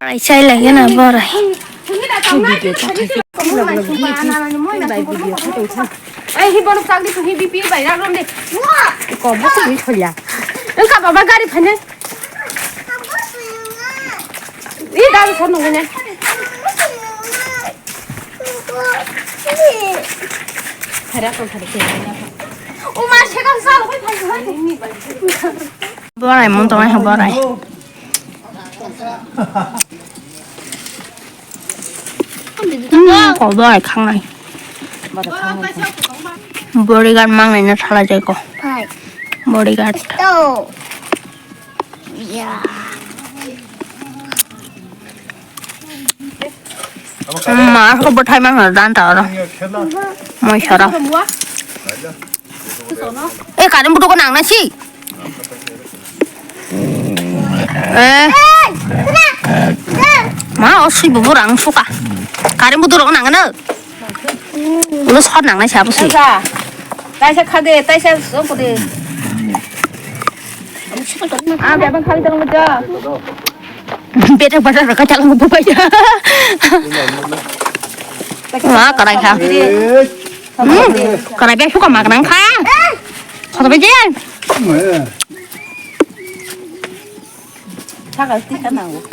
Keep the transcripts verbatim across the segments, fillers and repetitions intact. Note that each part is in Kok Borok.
Ai, chai lagi na borai. Ei, hi bono chakri tu hi B P bai rak rom de. Ko bo ko hi khoya. Engka baba gari phane. Ih, gari phone nunggu ne. Borai mun tongnai ha borai. Hmm, ko borai khangnai. Bodyguard mangnai na thala jai ko. Bodyguard. Ya. Ma ko bwthai mang dan ta oro. Moi sara. Eh, karin butuh ko nang nasi. Eh. Ma, o sui bubu rang suka. Karin butuh ko nang na. Ulo sot nang nasi apa sih? Taisa khade, taisa sokode. Ah, biar bang kali tang muda. Bete pada raka jalan bubu aja. Ma, karai kha. Hmm, karai biar suka mak nang kha. Kau tapi jen. Saka tika nango.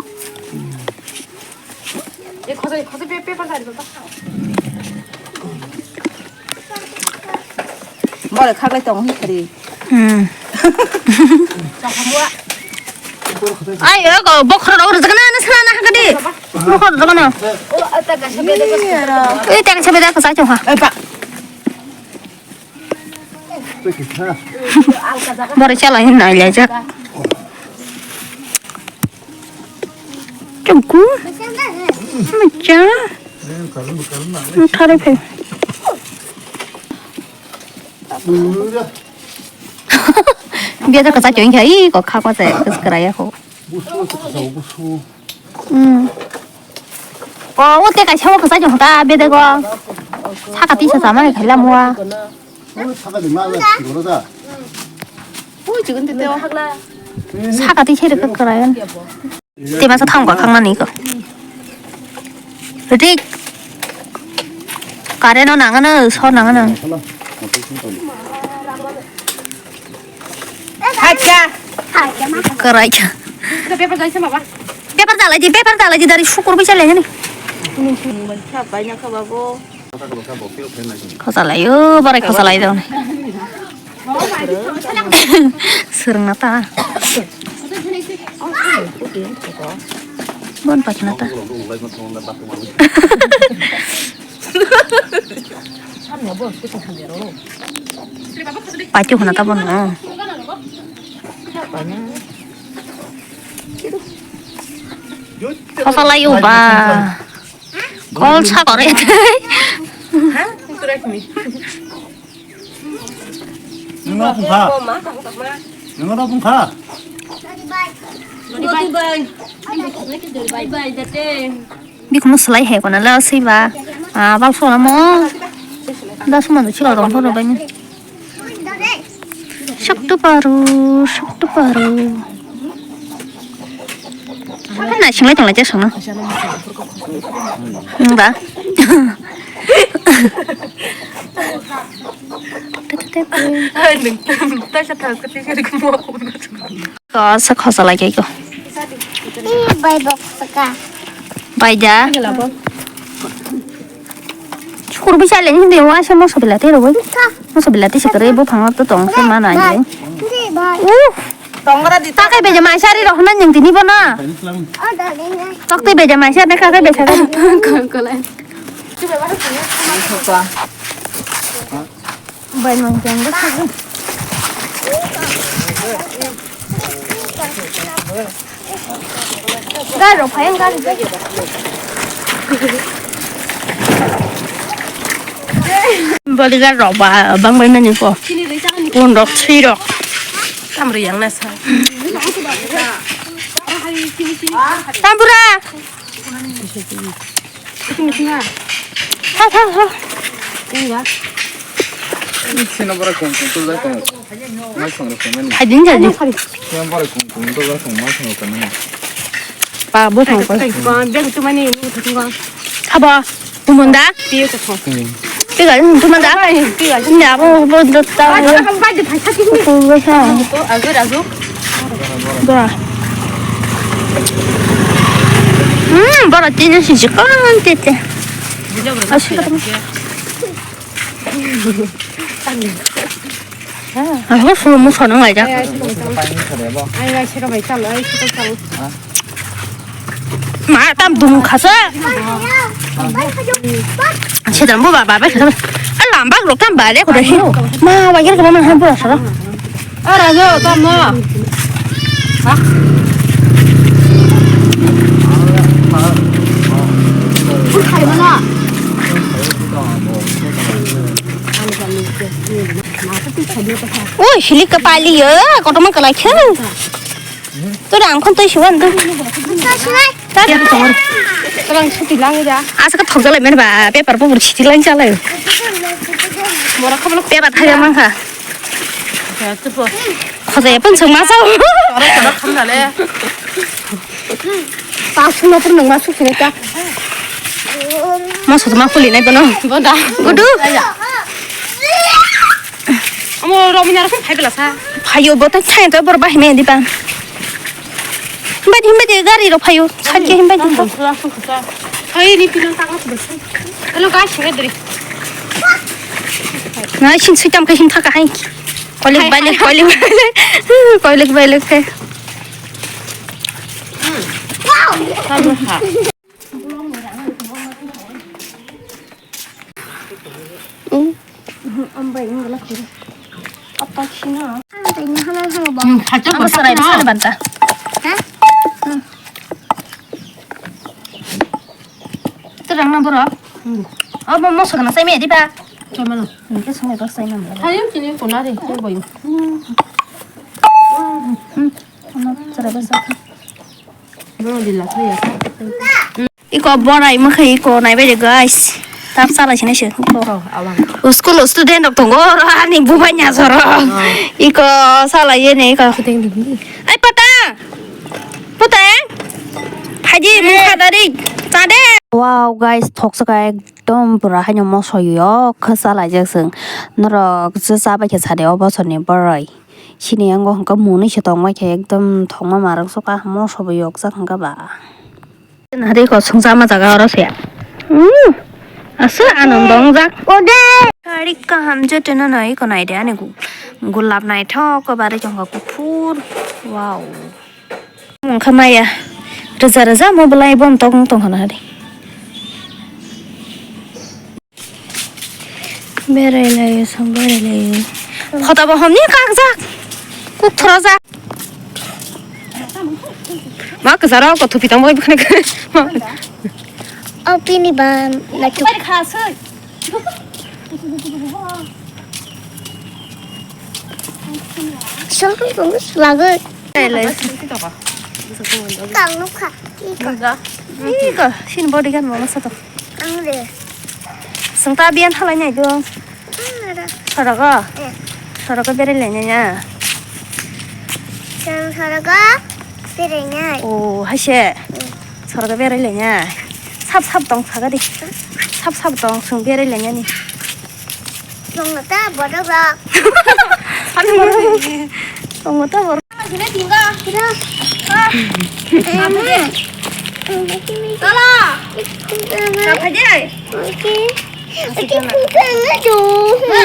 Bole khaklai tongo hwnkhe ri. Hmm. Ai, oi, ko bokhorok rok rwjakna, na sala na hakadi. Bokhorok rwjakna. Oi, tang sabe da, kasai chong ha. Bore chala hin nai lejak. Chungku. Macha. Thare phe. Bia da kasai chong kha, i ko kha ko se, kas karaya ko. Hmm. O, o te kaisa o kwchai jong ta bede go. Saka tisa sama ni khaila mua. Saka tisa re kwkrai. Te masa thang ka khang nani ko. Rik. Kare no nang no, so nang no. Acha. Karai cha. Paper jalai di, paper jalai di, dari syukur bisa lagi nih. Khosalai, o, barai khosalai dong. Sereng nata. Bon pakai nata. Pachu huna ta bono. Khosalai uba. Kol sa kore. Nungo pungkha. Nungo pungkha. Bikno selai hai kona la seiba. Ah, bal sona mo. Da suma do chilo rong thoro bai. Sakto paru, sakto paru. Naising lai tong lai jasong no. Nung da. Nung ta sa thang ka ti sa ri mo ko. Ko sa khosa lai ko. Ih, bai bok saka. Bai da. Chukur bisa le ni de wa sa moso belati ro bai. Moso belati se kare bo phang to tong se ma na ni. Uh. Tongra di ta kai beja mai sari ro na ning tini bo na. Tok te beja mai sari ka kai beja. Kol kol. Bai mang jang da. Gari rok phai ang gari de. Bodyguard rok ba bang bai mani ko. Pun rok, sui rok. Tam ri yang na sa. Tambura. Tha, tha, tha. Sino borai kung kung tubjak tongo. Mai song rok kung mani. Hai din jadi. Sino borai kung kung tubjak tongo, mai song rok kung mani. Pa, bo thang ko. Bag tu mani, ni thang ko. Haba, tumunda? Piye ko thang. Piga, tumunda? Piga. Ni abo, bo, do, ta. Ba, ba, ba, ba, ba, ba, ba. Ko, agur, agur. Bora. Hmm, bora, tini si, si, kon, tete. Asu, aho, solo, mo, sono, ngai, ja. Ai, ai, sero bai chalo, ai, sero chalo. Ma, tam dung khasa. Sedam bo baba bai khasa. A lamba rok tam bare ko dai. Ma, wa yer ko man han bo sara. A rajo tam no. Ha? Khai mana? Oi, silik ka pali yo, kotoman kalai khe. Tu rang khon tui siwan tu. Rang suti lang ja. Asa ka thok jalai men ba, paper po bur siti lang jalai. Mora khoblo paper thai mang kha. Khoja ya pun sung ma sao. Ora ora kham dale. Ta sung ma pun nang ma suk sini ta. Ma suk ma khuli nai bono. Boda. Gudu. Amo romina ro phai bela sa. Phayo bo ta sai to bor ba hime di ba. Himba di, himba di, gari rok phayo. Side ke himba di. Hai, ni pilang tak aku bersih. Hello, guys, sini diri. Na, sing sui tam ke sing thaka hai. Kolik balik, kolik balik. Kolik balik ke. Wow. Ang bai nang galak diri. Apa sih na? Ang bai nang halal halal bang. Hmm, kacang. Apa serai sana banta? Hah? Terang na borok. Hmm. Apa mau sana saya medi pak? Coba lo. Ini kan sana pak saya medi. Ayo sini pun ada, ini boyu. Hmm. Hmm. Sama serai banta. Iko borai mokhe iko naibai de guys. Tap salai sinai se iko. Oh, awang. School student rok tongo oro ani bubai nya soro. Oh. Iko salai ye ne iko. Ai pata. Pata. Phaidi mukha dari. Tade. Wow guys, thoksa ka ekdom pura haino mosoyo kha salai jak sing. Norok je chabai khe sade o bosorni borai. Chini yango hwnka mwnwi se tongbai khe ekdom thokma marok soka moso bo yokjak hwnka ba. Nahari ko sungsa ma jaga oro se. Hmm. Asa anam dongjak. Ode. Sari kaham joto no noi ko nai de ani gu-, gulab naithok ko bare jongka kuphur. Wow. Mungkha maya. Rwja rwja mo belai bom tokong tong hana hari. Berai lai, sang berai lai. Khota bo homni kakjak. Kuk thorajak. Ma kwcharo ko thupi tong bai bwkhani. O pini ban la thup. Bari kha soi. Sorry, bung lagoi. Berai lai. Kang nukha. Ika, sini body gan mama sato. Ang de. Sengta bian halai nai do. Sorogo? Eh. Sorogo berai lai nai na. Seng sorogo berai nai. Oh, haise. Hmm. Sorogo berai lai nai. Sap sap tong saga di. Sap sap tong sung berai lai nai ni. Tong ta borok rok. Tong ta borok. Sini tinggal, kira. Ah. Salah. Apa je? Oke. Oke, bukan aja.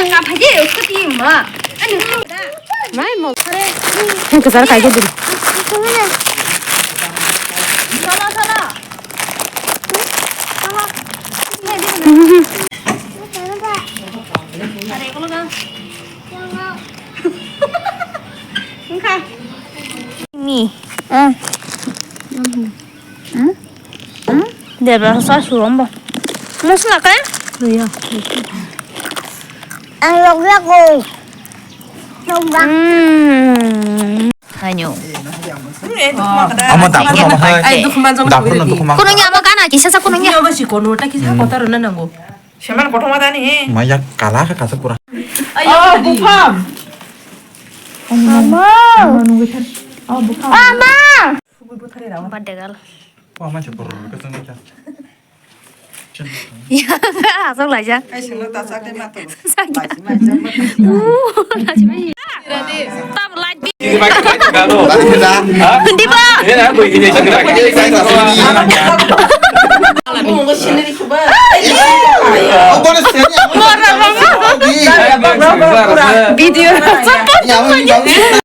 Apa je? Aku tim, Mbak. Aduh, udah. Mai mau. Yang kesal kayak gitu. Salah, salah. Salah. Ada yang kalau, Bang. Wngkha. Ni. Ah. Hmm? Hmm? Debra sa suwambo. Masla ka? Iya. Ang log log ko. Log log. Hmm. Hanyo. Amo dapur no hai. Ai, dukhu manjang. Dapur no dukhu manjang. Kuno nya amo kana kisa sa kuno nya. Amo si kono ta kisa kota rona nango. Seman kothoma tani he. Maya kala kha kasa pura. Ayo, oh, buphang. Ama. Ama nungwi thar. Oh, buphang. Ama. Birthday girl. Wah, mancha brrr, kacang kacang. Ya, asok laja. Ai, senglo ta sak de mato. Sak ya. Laji mancha mato. Uh, laji mai. Tam laji. Ini pakai, pakai, pakai, pakai. Hah? Hindi ba? Ini lah, gue ini, ini pakai. Aku mau sendiri coba. Video. Ya, ini bagus.